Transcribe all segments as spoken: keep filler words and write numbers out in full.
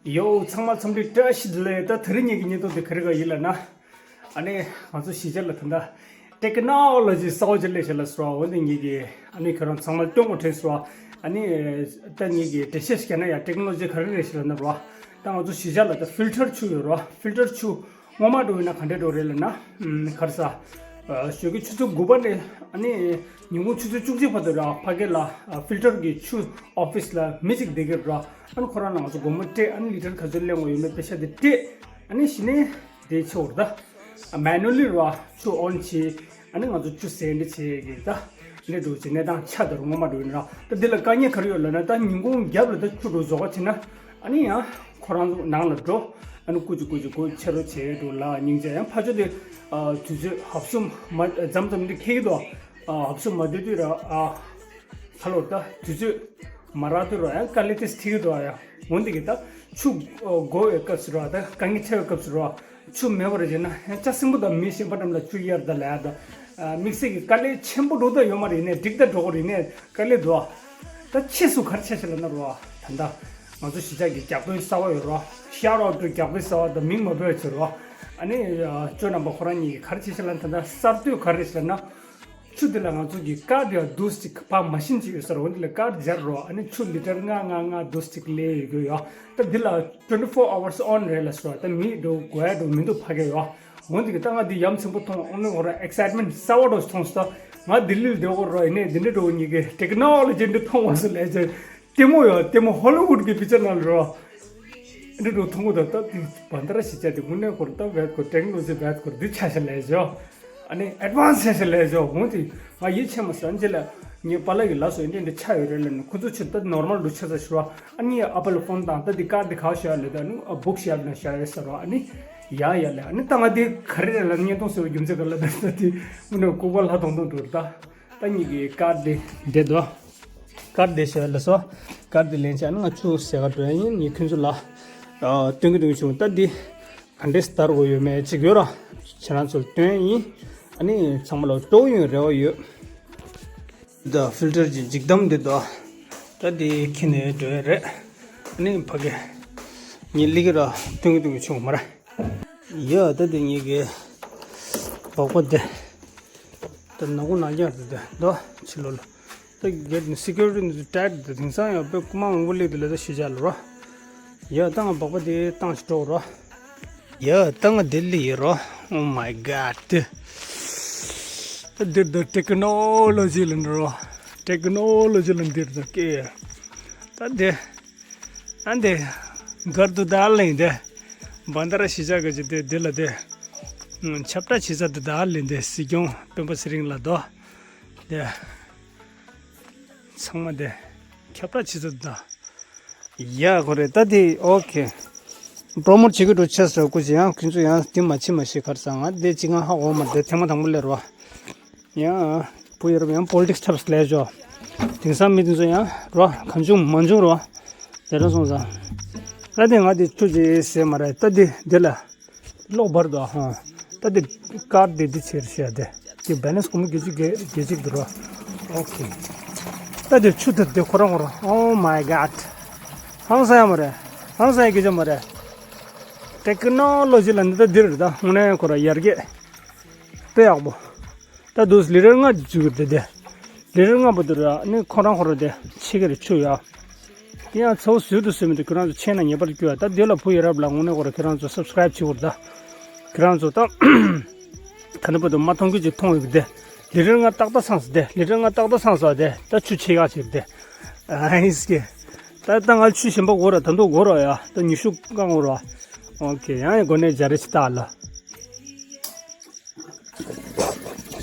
ཡོ། ཚང་མ་འཚམས་འདྲི་བཀྲ་ཤིས་བདེ་ལེགས། ད་དེ་རིང་ངེད་ཀྱི་བརྙན་ཐུང་དེ་ག་རེ་ག་ཡིན་ལབ་ན། ཨ་ནི་ང་ཚོ་གཞིས་ཆགས་ལ་ད་ལྟ་ཊེག་ནོ་ལོ་ཇི་གསར་པ་ཅིག་སླེབས་ཤག་ལབ་སོང་། འོ་འདི་ངེད་ཀྱི་ཨ་ནི་ཁྱོད་རང་ཚང་མ་སྟོན་དགོས་དྲན་སོང་། ཨ་ནི་ད་ངེད་ཀྱི་འགྲེལ་བཤད་ཞིག་རྒྱག་ན་ཡང་ཊེག་ནོ་ལོ་ཇི་ག་རེ་རེད་ཞིག་ལབ་ན་རོ། ད་ང་ཚོ་གཞིས་ཆགས་ལ་ད་ཕིལ་ཊར་ཆུ་ཡོད་རོ། ཕིལ་ཊར་ཆུ་སྔོན་མ་འདྲ་བོ་ཡིན་ན་ག་འདྲས་འདྲ་བོ་རེད་ལབ་ན། ག་རེ་ཟ། ཞོགས་ཀའི་ཆུ་ཚོད་དགུ་པ་ནས་ཨ་ནི་ཉིན་གུང་ཆུ་ཚོད་བཅུ་གཅིག་བར་དུ་ར་ཕ་གི་ལ་ཕིལ་ཊར་གྱི་ཆུ་ཨོ་ཕི་སི་ལ་མི་གཅིག་བསྡད་ཀྱི་ར། ཨ་ནི་ཁོ་རང་ལ་ང་ཚོ་སྒོར་མོ་སྤྲད། ཨ་ནི་ལི་ཊར་ག་ཚོད་ལེན་དགོས་ཡོད་མེད་པེ་ཤ་དེ་སྤྲད། ཨ་ནི་གཞི་ནས་དེ་ཆེ་བར་ད་མེ་ནུ་ལི་ར་ཆུ་ཨོན་བྱས། ཨ་ནི་ང་ཚོ་ཆུ་ཟད་འདྲ་བྱས་ཀྱི་ད་འདྲ་འདྲ་བྱས་གནས་སྟངས་ཆགས་འདུག་སྔོན་མ་འདྲ་བོ་ཡིན་ན་ར། ད་འདི་ལ་དཀའ་ངལ་ག་རེ་ཡོད་ལབ་ན། ད་ཉིན་གུང་རྒྱབ་ལ་ད་ཆུ་འགྲོ་རྫོགས་པ་བྱས་ན། ཨ་ནི་ཡང་ཁོ་རང་ཚོ་ནང་ལ་འགྲོ། ཨ་ནི་སྐུ་མཁྱེན་སྐུ་མཁྱེན་སྐུ་མཁྱེན་ཕྱག་རོགས་བྱེད་འགྲོ་ལ་སྙིང་རྗེ། ཡང་ཕར་ཕྱོགས་དེ་དུས་ཚོད་ཧབ་སུམ་མ་མཚམས་མཚམས་འདི་འཁེལ་གྱི་འདུག་ཧབ་སུམ་མ་སྡོད་དུས་ར། ཨ་ཁ་ལོར་ད་དུས་ཚོད་མ་རག་དུས་ར་ཡང་དཀའ་ལས་དེ་འཕྲད་ཀྱི་འདུག་ཡ། འོན་ཏེ་གི་ད་ཆུ་དགོས་པའི་སྐབས་སུ་ར། ད་དཀའ་ངལ་འཕྲད་པའི་སྐབས་སུ་ར། ཆུ་མེད་པ་རེད་ཟེར་ན་ཡང་ལྕགས་སྲིན་པོ་དང་མི་གཞན་པ་རྣམས་ལ་ཆུ་གཡར་ད་ལབ་ཡ་ད། དམིགས་བསལ་གྱི་དཀའ་ལས་ཆེན་པོ་འགྲོ་ད་ཡོད་མ་རེད། ནས་འགྲིག་ད་འགྲོ་གི་རེད། ནས་དཀའ་ལས་འདུག་ད་ཕྱིས་སུ་ག་རེ་བྱས་ཤག་ལབ་ན་རོ། ད་ལྟ་ང་ཚོ་གཞིས་ཆགས་ཀྱི་བརྒྱ་དཔོན་གསར་པ་ཡོད་རོ། ཤའོ་ཊི་ཨའུཊ་ཊུ་བརྒྱ་དཔོན་གསར་པ་དང་མིང་མ་འབོད་བྱེད་རོ། ཨ་ནི་ཅོ་རྣམ་པ་ཁོ་རང་གཉིས་ཀྱིས་ག་རེ་བྱས་ཤག་ལབ་ན། ད་ལྟ་གསར་གཏོད་ག་རེ་བྱས་ལབ་ན། ཆུ་འདི་ལ་ང་ཚོ་གི་ཀར་འདི་ཡང་འདུག་སེ་ཅིག་ཕར་མ་ཤིན་ཅིག་ཡོད་ས་རེད། འོ་འདི་ལ་ཀར་སྦྱར་རོ། ཨ་ནི་ཆུ་ལི་ཊར་ལྔ་ལྔ་ལྔ་འདུག་སེ་ཅིག་ལེན་ཡོད་རྒྱུ་ཡོད། ད་འདི་ལ་twenty four hours on རེད་ལབ་སོང་། ད་མི་འགྲོ་དགོས་ཡ་འགྲོ་མི་འདུག་ཕ་གི་ཡོད། འོ་འདི་གི་ད་ང་འདི་ཡ་མཚན་པོ་མཐོང་། ཨ་ནི་ཁོ་རང་ཨེག་སའིཊ་མེན་ཊི་གསར་པ་འདྲ་བོ་ཞིག་མཐོང་སོང་། ད་ང་ལྡི་ལི་ལ་སྡོད་ཀྱི་ཡོད་རེད། ཡིན་ནའི་འདི་འདྲ་འདྲ་བོ་གཉིས་ཀྱི་ཊེག་ནོ་ལོ་ཇི་འདི་མཐོང་བ་སོང་ལབ་བྱས། ལྟད་མོ་ཡོད། ལྟད་མོ་ཧོ་ལི་ཝུཌ་གི་པིག་ཅར་ནང་ལ་རོ། འདི་འདྲ་མཐོང་གི་འདུག་ད་འདི་བན་དར་གཞིས་ཆགས་འདི་དངོས་གནས་ཁོ་རང་ད་བེད་ཁོ་ཊེག་ནོ་ལོ་ཇི་བེད་ཁོ་འདི་ཆགས་ཤག་ལབ་བྱས། ཨ་ནི་ཨེཌ་ཝན་སི་ཆགས་ཤག་ལབ་བྱས། འོ་འདི་ང་ཡིད་ཆེས་མ་སོང་། ཨ་ནི་རྗེས་ལ་ངའི་པཱ་ལགས་ཀྱིས་ལབ་སོང་། འདི་འདི་ཆགས་ཡོད་རེད་ལབ་ནས། ཁོ་ཚོ་ཆུ་ད་ནོར་མལ་འགྲོ་ཆགས་ཚར་ཤག་རོ། ཨ་ནི་ཨ་པ་ལ་ཕོན་བཏང་། ད་འདི་ཀར་འདི་ག་པར་བཞག་ལབ་དུས། ཨ་ནི་ཨ་བུག་ཤེལཕ་ནང་བཞག་ཡོད་ཟེར་རོ། ཨ་ནི་ཡ་ཡ་ལབ། ཨ་ནི་ད་ང་འདི་ག་རེ་རེད་ལབ། བརྙན་ཐུང་བཟོ་བའི་རྒྱུ་མཚན་ག་རེ་ལབ་ན། ད་འདི་དངོས་གནས་ལྐུགས་པ་ལྷ་མཐོང་མཐོང་འགྲོ་རེད་ད། ད་ངེད་ཀྱི་ཀར་འདི་འདི་འདུག་ཀར་འདི་བཞག་ལབ་སོང་། ཀར་འདི་ལེན་བྱས་ཨ་ནི་ང་ཆུ་ཟ་ག་འགྲོ་ཡ་ཡིན། ངས་ཁྱོད་ཚོ་ལ་ཨ་སྟོན་གྱི་སྟོན་གྱི་བྱུང་། ད་འདི་ག་འདྲས་སེ་བསྡར་དགོས་ཡོད་མེད་ཅིག་ཡོད་ར། ཁྱེད་རང་ཚོ་ལ་སྟོན་ཡིན། ཨ་ནི་ཚང་མ་ལ་སྤྲོ་པོ་ཡོང་རེ་བ་ཡོད། ད་ཕིལ་ཊར་གྱི་འཇིགས་གཏམ་འདི་འདུག་ད་འདི་འཁྱེར་ནས་འགྲོ་ཡ་རེད། ཨ་ནི་ཕ་གི་ངས་སླེབས་ཀྱི་ར། སྟོན་གྱི་སྟོན་གྱི་བྱུང་མ་ར། ཡ་ད་འདི་ངེད་ཀྱི་སྦག་སྦག་འདི། ད་ནག་པོ་ནག་རྐྱང་རེད་འདུག་ཕྱི་ལོགས་ལ། ད་གེ་ཊི་ནི་སི་ཀུ་རི་ཊི་ནི་ཊའིཊ་འདུག་དེང་སང་ཡང་དཔེ་རྐུ་མ་མང་པོ་སླེབས་འདུག་ལབ། ད་གཞིས་ཆགས་ལ་རོ། ཡ་ད་ང་སྦག་སྦག་འདི་བཏང་ཞིག་འགྲོ་རོ། ཡ་ད་ང་ལྡི་ལི་ཡིན་རོ། Oh my God. ད་འདིར་ད་ཊེག་ནོ་ལོ་ཇི་ལ་འགྲོ་རོ། ཊེག་ནོ་ལོ་ཇི་ལ་འདིར་ད་སྐད། ད་འདི། ཨ་འདི། གར་དུ་ད་ལེན་དེ། བན་དར་གཞིས་ཆགས་ཀྱི་ཅི་དེ་འདི་ལ་དེ། ཁྱབ་བསྒྲགས་བྱེད་ས་དེ་ད་ལེན་དེ། སྲིད་སྐྱོང་སྤེན་པ་ཚེ་རིང་ལགས་དོ། དེ། ཚང་མ་དེ། ཁྱབ་བསྒྲགས་བྱེད་ས་དེ་ད། ཡ་ཁོ་རེ་ད་དེ་ཨོ་ཁེ། པྲོ་མོཊ་བྱེད་ཀྱི་འགྲོ་ཆེ་ས་ཀུ་ཅི་ཡང་ཁྱོད་ཚོ་ཡང་དེ་མ་བྱེད་མ་ཤེས་གར་ས་ང་དེ་ཅི་ང་ཧ་གོ་མ་དེ་ཐེངས་མ་དང་པོ་སླེབས་རོ། ཡང་བུ་ཡོད་རབས་ཡང་པོ་ལི་ཊིག་སི་འཁྲབ་སླེབས་ཤོག་དེང་སང་མི་དེ་ཚོ་ཡང་རོ་གང་བྱུང་མང་བྱུང་རོ། དེ་འདྲ་སོང་ཙང་། ད་དེ་ང་དེ་ཆུ་ཅི་ཟེར་མ་རེད། ད་དེ་དེ་ལ་གློག་འབར་འདུག་ཧང་། ད་དེ་ཀར་དེ་དེ་ཆེར་བཤད་དེ་དེ་བེ་ལེན་སི་སྒོར་མོ་བརྒྱད་ཅུ་གྱ་གཅིག་འདུག་རོ། ཨོ་ཁེ། ད་དེ་ཆུ་དེ་དེ་ཁོ་རང་ཁོ་རང་Oh my God. ཧང་སང་ཡ་མ་རེད། ཧང་སང་ཡ་སྐད་ཆ་མ་རེད། ཊེག་ནོ་ལོ་ཇི་ལ་འདི་ད་འདིར་ད་དངོས་གནས་ཁོ་རང་ཡར་རྒྱས་དཔེ་ཡག་པོ། ད་དུས་ལི་ཊར་ལྔ་འཛུལ་གྱི་རེད་དེ། ལི་ཊར་ལྔ་པོ་དེ་ར་ནི་ཁོ་རང་ཁོ་རང་དེ་ཆེ་གི་རེད་ཆུ་ཡ། དེ་ཡང་ཚ་བོ་ཟུར་དུ་ཟོས་མི་འདུག་ཁྱོད་རང་ཚོ་ཆེ་ན་ངེས་པར་སྐྱོ་ཡ། ད་དེ་ལ་བུ་ཡ་རབས་ལ་དངོས་གནས་ཁོ་རང་ཁྱོད་རང་ཚོ་སབ་སི་ཀ་རའིབ་བྱེད་དགོས་རེད་ད། ཁྱོད་རང་ཚོ་ད། ད་ནི་བར་དུ་མ་མཐོང་རྒྱུ་ཅིག་མཐོང་ཡོད་གི་དེ། ལི་ཊར་ལྔ་ཏག་ཏག་ཚང་སོང་དེ། ལི་ཊར་ལྔ་ཏག་ཏག་ཚང་སོང་དེ། ད་ཆུ་ཆེ་ཁག་ཅིག་དེ། ཨ་ཧིས་ཀེ། ད་ད་ང་ཆུ་གཞན་པ་དགོས་ར། ད་དུང་དགོས་ར་ཡ། ད་ཉི་ཤུ་བཀང་དགོས་ར། ཨོ་ཁེ། ཡང་ཡང་དགོས་ནས་སྦྱར་རེ་ཅིག་ལྟ་ལ།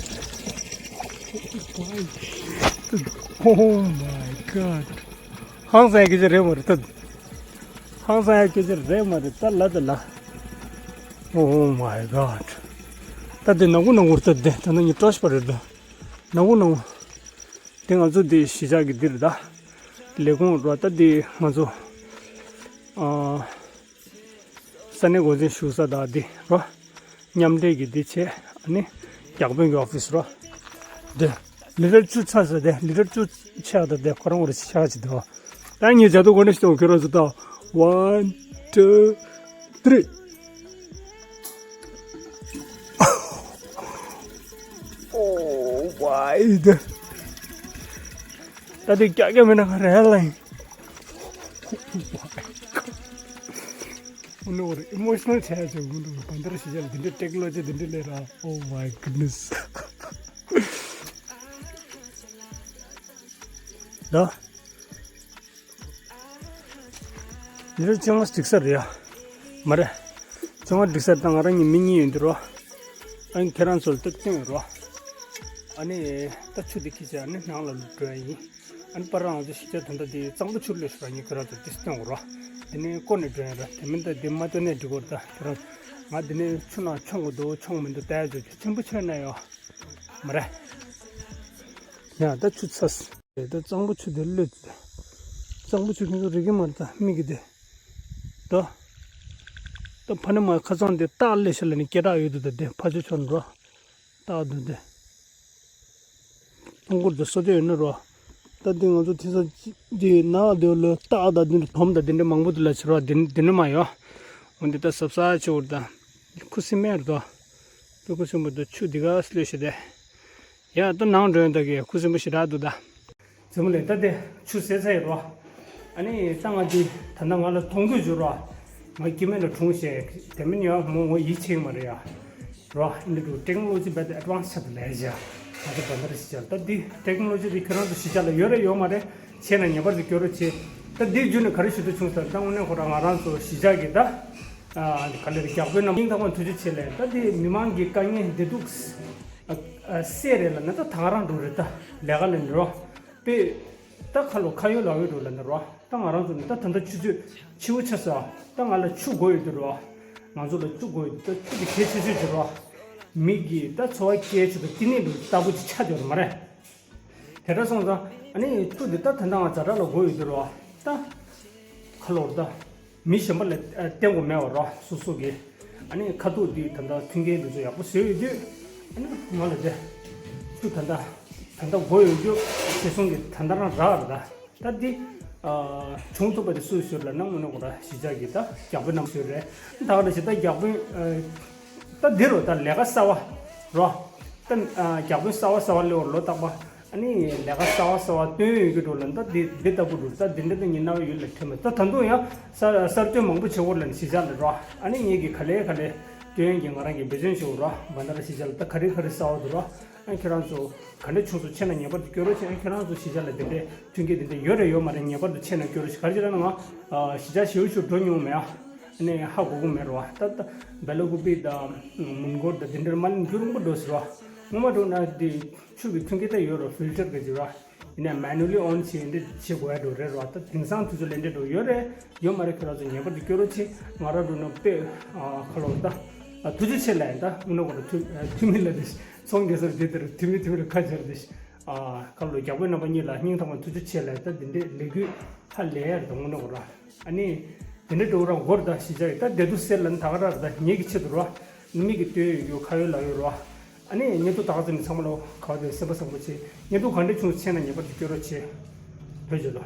Oh my God. ཧང་སང་ཡ་སྐད་ཆ་རེད་མ་རེད་ད། ཧང་སང་ཡ་སྐད་ཆ་རེད་མ་རེད་ད་ལ་ད་ལ། Oh my God. ད་དེ་ནག་པོ་ནག་པོ་རེད་ད། དེ་ད་ནང་ཉི་སྟོབས་པ་རེད་ད། ནག་པོ་ནག་པོ། དེ་ང་ཚོ་དེ་གཞིས་ཆགས་ཀྱི་འདིར་ད། ལས་ཁུངས་རོ་ད་དེ་ང་ཚོ། ཨ། ས་གནས་འགོ་འཛིན་བཞུགས་ས་དང་འདི་རོ། མཉམ་འབྲེལ་གྱི་འདི་བྱས་ཨ་ནི་བརྒྱ་དཔོན་གྱི་ཨོ་ཕི་སི་རོ། འདི་ལི་ཊར་བཅུ་ཚར་ས་དེ་ལི་ཊར་བཅུ་ཆགས་ད་དེ་ཁོ་རང་ངོ་རེ་ཆགས་ཀྱི་འདུག་ད་ངས་བྱ་དུ་གོ་ནས་ཤི་ཏོང་ཁྱོད་རང་ཚོ་ད་ One, two, three. Oh, wide. ད་དེ་རྒྱག་རྒྱག་མེད་ན་ག་རེ་ལ་ཡིན། ཨོ་ནོ་ཨི་མོ་ཤི་ནལ་བྱས་བྱུང་། ཨོ་ནོ་བན་དར་གཞིས་ཆགས་ལ་འདི་འདྲའི་ཊེག་ནོ་ལོ་ཇི་འདི་འདྲ་སླེབས་ར། Oh my goodness. ད། འདི་ལ་ཅང་མ་འགྲིག་ས་རེད་ཡ། མ་རེད། ཅང་མ་འགྲིག་ས་རེད། ད་ང་རང་གཉིས་མི་གཉིས་ཡོད་འདི་རོ། ཨ་ནི་ཁྱེད་རང་ཚོ་ལ་ཏོག་སྟོན་རོ། ཨ་ནི་ད་ཆུ་འདི་ཁྱེར་བྱས་ཨ་ནི་ནང་ལ་འགྲོ་ཡ་ཡིན། ཨ་ནི་པར་རང་ཚོ་གཞིས་ཆགས་དོན་དག་འདི་གཙང་པོ་ཆུར་སླེབས་ཤོག་ར། ངས་ཁྱེད་རང་ཚོ་ཏོག་སྟོན་རོ། དེ་ནས་བསྐོར་ནས་འགྲོ་ཡ་ར། དེ་མིན་ད་འདི་མ་སྟོན་ནས་འགྲིག་གོ་ར། ད་ཁྱེད་རང་ང་འདི་ནས་ཆུ་ནང་མཆོང་གི་འདུག་མཆོང་མི་འདུག་ལྟ་ཡ་ཚོ་ཆེན་པོ་ཆོད་ན་ཡོ། མ་རེད། ཡ་ད་ཆུ་ཚ། ད་གཙང་པོ་ཆུ་དེ་གློད། གཙང་པོ་ཆུ་ཁྱེད་ཚོ་རིག་གི་མ་རེད་ད་མིག་གིས་དེ། ད། ད་ཕ་ནི་མ་ཁ་ཚང་དེ་སྟག་ལས་ཤ་ལ་ནི་སྐད་གྲགས་ཡོད་དུ་ད་དེ་ཕ་ཆུ་ཆོར་འགྲོ། སྟག་དུ་དེ། ལྷུང་སྐོར་དུ་སོ་དེ་ཡོད་ན་རོ། ད་དེ་ང་ཚོ་དེ་ཚོ་དེ་ནག་དེ་ལ་སྟག་ད་དེ་འདྲ་དོམ་ད་དེ་འདྲ་མང་པོ་དུ་ལ་ཆེ་རོ། དེ་དེ་འདྲ་མ་ཡོ། འོན་ཏེ་ད་ཟབ་ས་ཆེ་བར་ད། ཁུ་སིམ་མེར་དོ། ཁུ་སིམ་པོ་དུ་ཆུ་དེ་ག་སླེ་ཤ་དེ། ཡ་ད་ནང་འགྲོ་ཡོང་ད་གི་ཁུ་སིམ་པོ་ཞེ་དྲག་འདུག་ད། ཛེ་མོ་ལེ་ད་དེ་ཆུ་ཟད་ཚར་ཡོད་རོ། ཨ་ནི་ད་ང་འདི་ད་ལྟ་ང་ལ་མཐོང་དུས་བརྗོད་རོ། ང་སྐྱེ་དམན་ལ་གྲུང་ཞེས་དེ་མིན་ཡང་མོ་ངོ་ཡིད་ཆེས་མ་རེད་ཡ། རོ་ཨིན་འདི་འདུག་ཊེག་ནོ་ལོ་ཇི་རྦད་དེ་ཨེཌ་ཝན་སི་ཆགས་འདུག་ལས་བྱ། ང་ཚོ་བན་དར་གཞིས་ཆགས་ད་འདི་ཊེག་ནོ་ལོ་ཇི་འདི་ཁྱེད་རང་ཚོ་གཞིས་ཆགས་ལ་ཡོད་རེད་ཡོད་མ་རེད། ཆེ་ན་ངེས་པར་དུ་སྐྱོ་རོ་ཆེ། ད་འདི་བརྒྱུད་ནས་ག་རེ་ཞུ་འདོད་བྱུང་ཟེར་ན་ད་དངོས་གནས་ཁོ་རང་ང་རང་ཚོ་གཞིས་ཆགས་ཀྱི་ད། ཨ་ག་ལེར་རྒྱག་དཔོན་རྣམས་སྙིང་ཐག་པ་ཐུགས་རྗེ་ཆེ་ལས། ད་འདི་མི་མང་གི་དཀའ་ངལ་བདེ་སྡུག་ཨ་ཨ་སེ་རེད་ལ་ན་ད་ད་ག་རང་འགྲོ་རེད་ད་ལས་ཀ་ལས་འགྲོ། པས། ད་ཁ་ལོ་ཁ་ཡོད་ལག་ཡོད་འགྲོ་ལ་ན་རོ། ད་ང་རང་ཚོ་ནི་ད་ད་ལྟ་ཆུ་ཚོད་ཕྱི་པོ་ཆགས་སོ། ད་ང་ལ་ཆུ་དགོས་ཡོད་དུ་རོ། ང་ཚོ་ལ་ཆུ་དགོས་ཡོད་དུ་ད་ཆུ་དེ་གལ་ཆེ་ཤོས་ཅིག་རོ། མི་གི་ད་འཚོ་བ་སྐྱེལ་ཆེད་དུ་ལྟེ་གནས་འདུག་ལྟ་བུ་ཅིག་ཆགས་ཡོད་རེད་མ་རེད། དེ་འདྲ་སོང་ཙང་ཨ་ནི་ཆུ་དེ་ད་ད་ལྟ་ང་ཛ་དྲག་ལ་དགོས་ཡོད་དུ་རོ། ད་ཁ་ལོ་ད། མི་གཞན་པ་ལ་ཨ་བརྟེན་དགོས་མེད་པ་རོ་སོ་སོ་གི། ཨ་ནི་ཁ་ཐུག་འདི་ད་ལྟ་མཐུན་རྐྱེན་འདི་ཚོ་ཡག་པོ་བཟོས་ཡོད་དུས། ཨ་ནི་ང་ལ་དེ་ཚུ་ད་ལྟ་ད་ལྟ་དགོས་ཡོད་རྒྱུ་ཞེ་སོང་གི་ད་ལྟ་རང་རག་རེད་ད། ད་འདི་ཨ་བྱུང་ཐུབ་པ་དེ་སུས་ཟེར་ལ་ནང་མི་ནོ་གོ་ར་གཞིས་ཆགས་ཀྱི་ད་རྒྱག་དཔོན་རྣམས་ཟེར་རེད། ད་ག་ལ་ཞེ་ད་རྒྱག་དཔོན་ཨ་ད་འདི་རོ་ད་ལས་ཀ་གསར་བ་རོ། ད་ཨ་རྒྱག་དཔོན་གསར་བ་གསར་བ་སླེབས་པ་ལོ་རྟག་པ། ཨ་ནི་ལས་ཀ་གསར་བ་གསར་བ་སྟོན་ཡོད་ཀྱི་འགྲོ་ལ་ད་འདི་འདི་ལྟ་བུ་འགྲོ་ད་འདི་འདྲ་ད་ངའི་རྣ་བ་ཡུལ་ལ་ཐོན་མ་ད་ད་དུང་ཡང་གསར་གསར་སྟོན་མང་པོ་བྱེད་འོར་ལ་ནི་གཞིས་ཆགས་ལ་རོ། ཨ་ནི་ངེད་ཀྱི་ག་ལེ་ག་ལེ་སྟོན་ཡོན་གྱི་ང་རང་གི་འབད་བརྩོན་བྱེད་འོ་རོ། བ་ན་ར་གཞིས་ཆགས་ལ་ད་ག་རེ་ག་རེ་གསར་བ་འདུག་རོ། ཨ་ཁྱེད་རང་ཚོ་ག་འདྲ་བྱུང་སོང་ཆེ་ན་ངེས་པར་དུ་སྐྱོ་རོ་ཆེ། ཨ་ཁྱེད་རང་ཚོ་གཞིས་ཆགས་ལ་འདི་འདྲའི་མཐུན་རྐྱེན་འདི་འདྲ་ཡོད་རེད་ཡོད་མ་རེད་ངེས་པར་དུ་ཆེ་ན་སྐྱོ་རོ་ཆེ། ག་རེ་བྱས་ན་ང་གཞིས་ཆགས་ཞེ་པོ་ཞིག་འགྲོ་མྱོང་མེད་ཨ། ཨ་ནི་ཧ་གོ་གི་མེད་རོ། ད་ད་སྦེ་ལ་ཀུ་པི་དང་མོན་གྷོ་དང་འདི་འདྲར་མ་ལན་རྒྱུ་རིང་པོ་འགྲོ་ཟེར་བ། སྔོན་མ་འགྲོ་ན་འདི་ཆུ་གི་མཐུན་རྐྱེན་ད་ཡོད་རོ། ཕིལ་ཊར་གི་ཟེར་བ། ཡིན་ནའི་མེ་ནུ་ལི་ཨོན་བྱས་འདི་བྱེད་དགོས་ཡ་འགྲོ་རེད་རོ། ད་དེང་སང་དུས་ཚོད་ལས་འདྲ་འགྲོ་ཡོད་རེད་ཡོད་མ་རེད། ཁྱེད་རང་ཚོ་ངེས་པར་དུ་སྐྱོ་རོ་ཆེ། ང་རང་འགྲོ་ན་དཔེ་ཨ་ཁ་ལོ་ད་ཨ་ཐུགས་རྗེ་ཆེ་ལ་ད་དངོས་གནས་ཁོ་རང་ཐུ་ཐུ་མི་ལ་དེ་ཚོང་རྒྱལ་སར་དེ་ལྟར་ཐུ་མི་ཐུ་མི་ལ་ཁ་སྦྱར་དེ། ཨ་ཁ་ལོ་རྒྱག་པོའི་རྣམ་པ་གཉིས་ལ་སྙིང་ཐག་པ་ཐུགས་རྗེ་ཆེ་ལ་ད་འདི་འདྲའི་ལས་འགུལ་ཧ་ལས་ཡ་རེད་ད་དངོས་གནས་ཁོ་རང་། ཨ་ནི་དེ་འདྲའི་འགྲོ་རང་སྒོར་ད་གཞིས་ཆགས་ཡི་ད་བདེ་སྡུག་སེལ་ལ་ནི་ད་ག་ར་རེད་ད་ངེད་ཀྱི་ཆེད་དུ་རོ། མི་གི་སྟོན་ཡོད་ཡོད་ཁ་ཡོད་ལག་ཡོད་རོ། ཨ་ནི་ཉེ་དུ་ད་ག་ཚོད་ནི་ཚང་མ་ལོ་ག་བ་དེ་སེམས་པ་བཟང་པོ་བྱེད། ཉེ་དུ་ག་འདྲ་བྱུང་ཆེ་ན་ངེས་པར་དུ་སྐྱོ་རོ་བྱེད། བོད་ཇོ་ལོ།